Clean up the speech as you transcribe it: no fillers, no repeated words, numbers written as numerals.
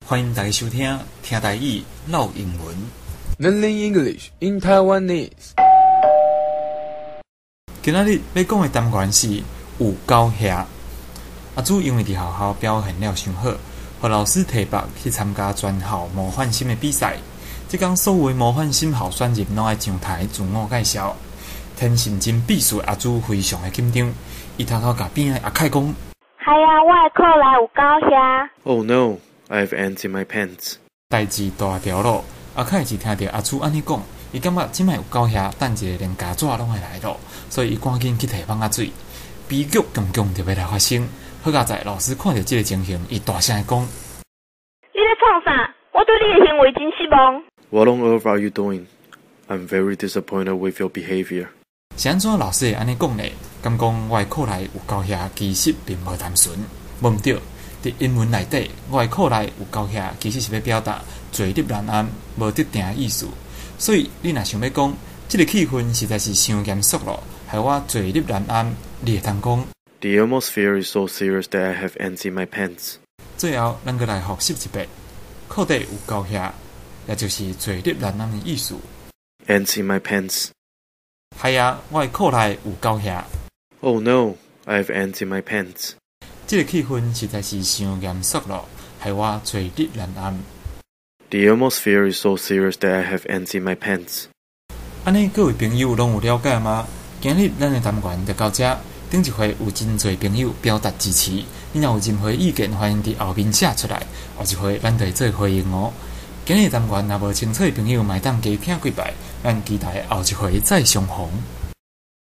歡迎大家收聽聽台語嘮英文。 Learning English in Taiwanese。今仔日欲講的單元是有夠遐。阿朱因為佇學校表現了傷好，予老師提拔去參加全校模範生的比賽。這工所有的模範生候選人攏愛上台自我介紹。天性真鄙視的阿朱非常的緊張，伊偷偷共邊仔的阿凱講：係啊，我的褲內有狗遐。 Oh no, I have ants in my pants. 代誌大條囉。阿凱一聽著阿朱按呢講，伊感覺這擺有狗遐，等一下連膠紙攏會來囉，所以伊趕緊去提蠓仔水。悲劇強強就欲來發生。好佳哉，老師看著這个情形，伊大聲講：你咧創啥？我對你的行為真失望。 What on earth are you doing? I'm very disappointed with your behavior. 是按怎老師會按呢講呢？敢講我的褲內有狗遐，其實並無單純。無毋對，佇英文內底，我的褲內有狗遐，其實是欲表達坐立難安、無佇定的意思。所以你若想欲講，這个氣氛實在是傷嚴肅囉，害我坐立難安，你會當講： The atmosphere is so serious that I have ants in my pants. 最後，咱閣來複習一遍，褲底有狗遐，也就是坐立難安的意思。 Ants in my pants. 係啊，我的褲內有狗遐。 Oh no, I have ants in my pants. 這个氣氛實在是傷嚴肅囉，害我坐立難安。 The atmosphere is so serious that I have ants in my pants. 按呢，各位朋友攏有了解嗎？今日咱的單元就到這。頂一回有真濟朋友表達支持，你若有任何意見，歡迎佇後面寫出來，後一回咱就會做回應哦。今日單元若無清楚的朋友，嘛會當加聽幾擺，咱期待後一回再相逢。